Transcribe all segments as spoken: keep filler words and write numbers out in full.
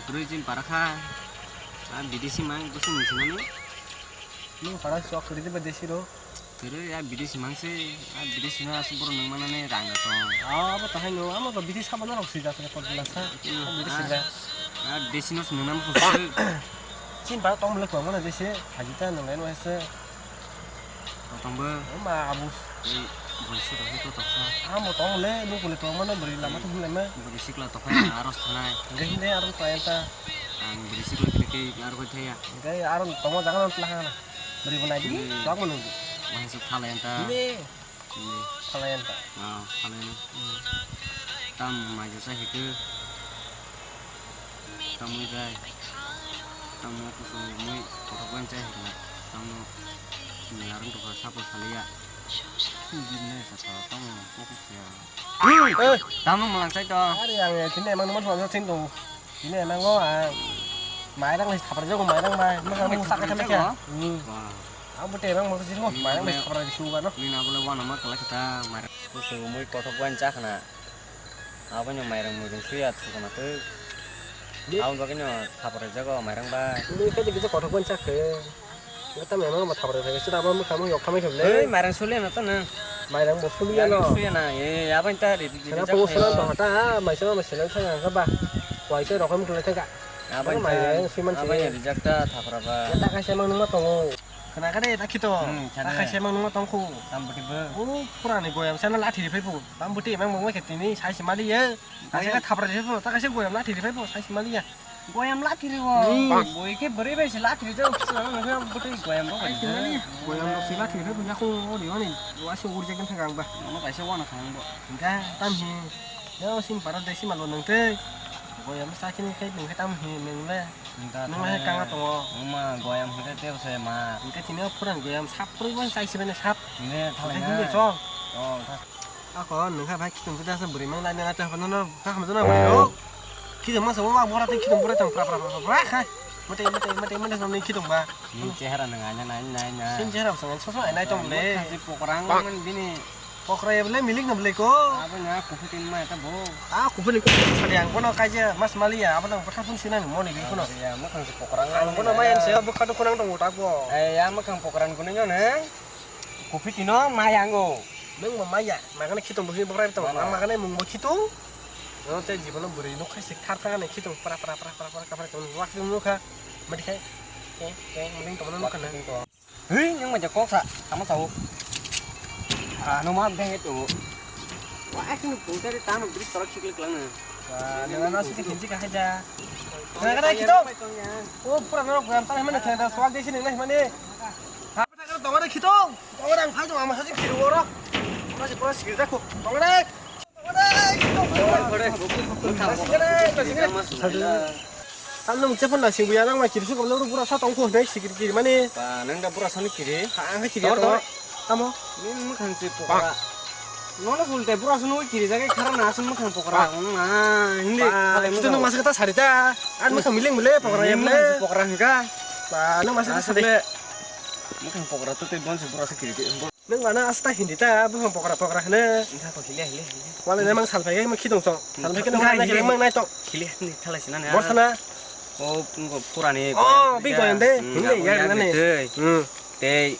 Kwrwi chini para kha. A bidesi mang kusung sinani. Nung para chok kwrwi de bidesi ro. Kwrwi a bidesi mang se. A bidesi no asuk boro nung manani rang da tong. Ah, abo tahai no, amo to bidesi sabo norok swijak se pot bela sa. Hmm, bidesi ah, ba. A desi no se nung nang kusung se. Chini para tong bela kwbangma na jese, hajita nung lai no se. Tongbo. Oma abu. Ei, bwrwi sikla khe to toksa. Amo tong le, nukule tong mano bwrwi lama tong le ma. Bwrwi sikla tokha ya, aros thanai. Hingke hinde aro tong ta. Ang bwrwi sikla khe khe aro khe thaya. Hingke aro tongma jaga no tla hana. Bwrwi bo nai di, hmm, tong mano. Wansuk thala yang ta. Hinde. Hinde. Thala yang ta. Ah, thala yang. Hmm. Tam mai jasa hike. Tamwi bai. Tamo kusung mui kothok bai chai hikna. Tamo ni arung tokha sapo saliya. Bini saka tamo kokok ya. Eh, tamo malang chai to. Are ang tini emang numa thong thing tong. Tini emang o ang mairang lai thapar jago mairang bai. Masa mung sakha thame kya? Hmm. Wah. Ang bute emang mung sing mairang lai thapar jago no. Ni na bole wana ma kala kita mairang. Kusung mui kothok bai chakna. Abono mairang muirung suya thukuna twi. Di. Aboni bagwino thapar rijak o mairang bai. Mui khe kisa kothok bai chakhe. Neta mairang ma thapar rijak se abo mukha mung yok khamai khamle. Ei mairang suliya na to nang. Mairang bo suliya no. Mairang suliya na. E aboni ta ri ri. Sana rijak po sana khayo. To hata mai sana mai sana thang ang ba. Wai se rokom khule thang ka. Aboni mairang suiman se. Aboni rijak ta thapar ba. Neta kaisa mang numa tongo. Khna kha de ta khito. Hmm, khna. Ta kaisa mang numa tong khu. Tam bwtwi bo. O pura ni goyam sana lathi ri phai phu. Tam bwtwi emang bo khe tini sai se mali ye. Kaisa khe thapra rifai bo, ta kaisa goyam lathi rifai bo, sai se mali ya. Goyam lathi riwo. Hmm. Boi khe bwrwi bai se lathi rijak, kisa nang khe bwtwi goyam rok bai se. Goyam rok se lathi rifai bo, yakung o ri mani, wa se uri jak thang ang ba. Nono kaisa wana khang bo. Hingkha tam hi, ya o sini para desi malo nang tei. Goyam sa kini khe nang khe tam hi nang le. Nang le kanga tongo. Uma goyam hingkhe tei se ma. Hingkhe tini o phuran goyam sap phrwi bai sai se bene sap. Hingkhe thalai. Hingkhe na. Hindi chong. Oh, tha- Ako nungkha bai khitung khe asa bwrwi mang laina lato hapano no kaham jana bwrwi rok. Khitung masa bo bora tei khitung bora tang pra pra pra pra khai. Mate mate mate mate samni khitung ba. Ni chehara nang aina nai nai na. Sin chehara sang so so ai nai tong le. Thansi pokrang man bini. Pokra ya bele milik na bele ko. Abo na kufi tin ma ta bo. Ah kufi ni ko sari ang kono kaje mas maliya abo nang patha phun sinang moni bi kono. Ya ma thansi pokrang. Ang kono mayan se bo khadu konang tong tak bo. Eh ya ma khang pokrang kono nyo ne. Kufi tino mayango. Nang ma maya, ma kana khitong buhi bokrai to. Mana? Ma kana mung bo khitong. No te jibono bwrwi nuk khai se thar thar ne khitong pra pra pra pra pra pra pra tong wak tong nukha. Madi khai. Ke ke mending to nukha na. Hei, nang ma ja kok sa, tama sao. Ah, no ma beng to. Wa ai sini pung tari tama bris toro khiklik lang na. Wa, nang na sini kinji ka haja. Nang kana khitong. O pura no gram ta mane thenda swag de sini nang mane. Tongore khitong, tongore ang phai tong ama sasi khiru oro. Pura si pura sikir jakho. Tongore. Tongore. Tongore. Tongore. Ang nung chepan na singbu ya nang ma kiri su ko lo bura sa tong ko dai sikir kiri mani. Ba nang da bura sa ni kiri. Ha ang kiri to. Tamo. Ni mukhang se pokora. Nono sulte bura sunu kiri jage khara na sun mukhang pokora. Ong na hindi. Ba itu nung masuk ta sarita. An mukhang miling bule pokora ya bule. Pokora hingka. Ba nung masuk ta sarita. Mukhang pokora tu te bon se bura se kiri. Nung ana asta hindi ta, buphang pokra pokra hene. Engkha ko hilia, hilia, hilia. Wala ne mang salphai kai mang khitong song. Salphai kai nang nai mang nai tong. Hilia ni thalai sina ne. Bor sana. O pura ni. Oh, big boy de. Hindi ya na ne. Hmm. Tei.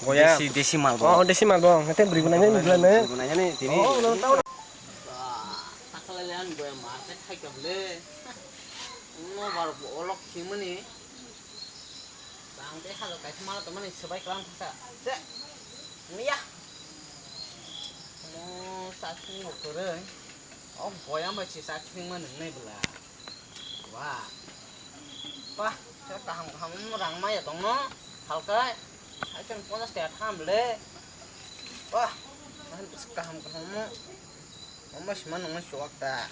Goya. Desi, desi mal bo. Oh, desi mal bo. Ngate bri gunai ne, bri gunai ne. Bri gunai ne, tini. Oh, no, tau. Takale le an goya mar te khai ka le. No bar olok simani. Bang tei halo kaisa mala tongmani swbai kwlang thangkha. Se. Miya. Mo sa sini bo kwrwi. O boyang bai se sa sini ma nwngnai bwla. Wa. Pa, se kaham kaham rang maya tongno. Halka. Hai kan ponchas taka tham le. Pa. Kaham kaham mo. Omo sima nungma chuwak ta.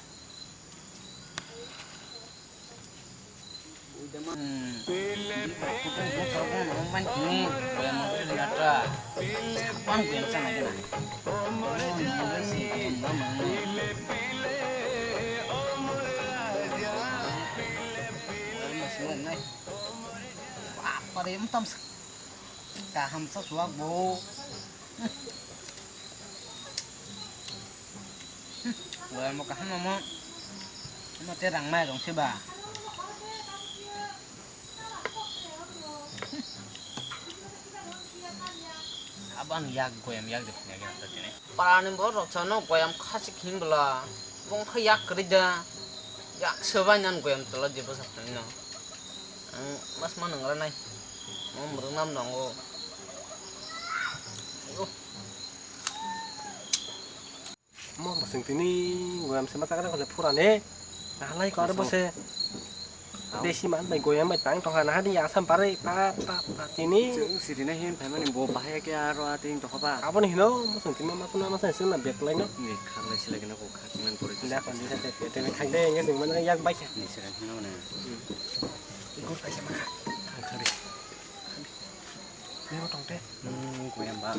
Pare tam kaham sa chuwak bo. Wala mo kaham mo. Mo te rang mai rong se ba. Bang yak goyam yak de phunai gana ta tini. Parani borok rok sano goyam khachik hinbwla. Bongkha yak kwrwi da. Yak swbai nan goyam tola de bwsa phunai no. Ang mas ma nang ranai. Mo mwrwk nam nango. Mo bwswng tini goyam se ma chakra kole phurani. Nahalai ko aro bose. Desi man bai goyam bai tang tongkha naha di asam parai pa pa pa tini. Chwng sirina hin phaimani bo bahai khe aro ating tongkha ba. Aboni hino bwswng tini ma suna ma suna suna bet lai no. Ni khaklai silai gana ko khakman pore. Da kon ni te te te khak de nge sing man yak bai kha. Ni sira hino na. Ikur paisa ma kha. Khak khari. Mero tongte. Hmm, goyam ba.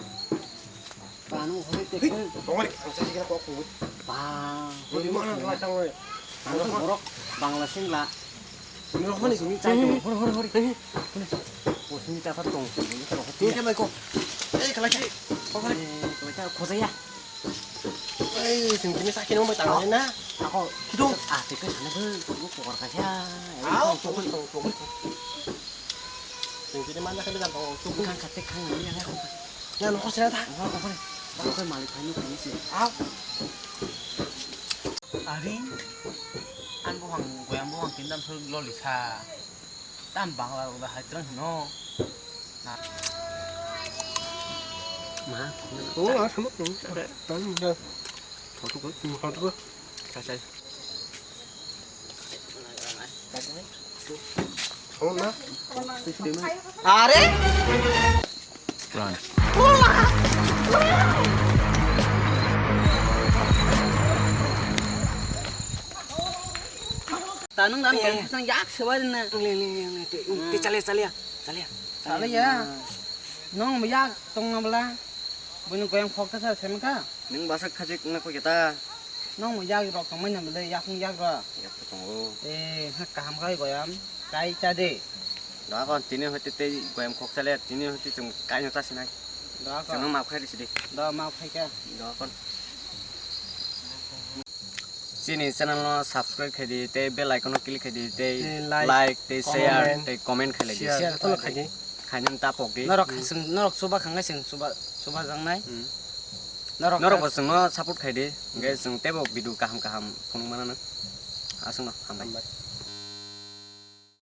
Ba, nung hori te. Hei, tongori, ang sa sikira kok kuwi. Ba, hori mo nang lai tangori. Ang to borok Bangla singla. Mero hori. Sini chai tong, hori, hori, hori. Hei. Bo sini chai tong. Ini kero hoti. Ini mai ko. Eh, kalai. Kalai. Eh, kalai, khojaya. Ei, chwng tini sakhe nung bai tang na. Ako. Kidong. Ah, tei kai sana bai, tunggu kokor kaisa. Au, tunggu, tunggu, tunggu. Chwng tini mana kali jang tong, tunggu. Kang kate kang ni yang aku. Ya, nokho sira ta. Nokho, nokho ni. Baru kai malik kai nukho ni si. Au. Ari, an buhang, goyang buhang, tindam sur loli sa. Tam Bangla udah hai terang no. Ma. Oh, ah, sama. Tadi udah. Foto ko, foto ko. Sa sa. Oh, na. Are? Run. Tanung dan kan sang yak sewa na. Le le le le. Te chale chale ya. Chale ya. Chale ya. Nong yak tong na bla. Bini goyang khok ta sa semka. Nung basa khajik na ko kita. Nong mo yak rok tong mai na bla yak yak rok. Yak tongo. Eh, ha kaham kai goyam. Kai cha de. Da kon tini hoite tei goyam khok chale tini hoite chung kai no cha sinai. Da kon. Chung ma khai risi de. Da ma khai ka. Da kon. Chini channel no subscribe khai di tei bell icon no click khai di tei tei like, like tei share comment, tei comment khai lai di. Share joto no khai di. Khai nang ta pok di. Norok khai sing norok chuba khangai sing chuba chuba jang nai. Hmm. Norok norok bo chwng no support khai di. Hingke chwng teibo video kaham kaham phunuk mana no. Aswk no hambai. Hambai.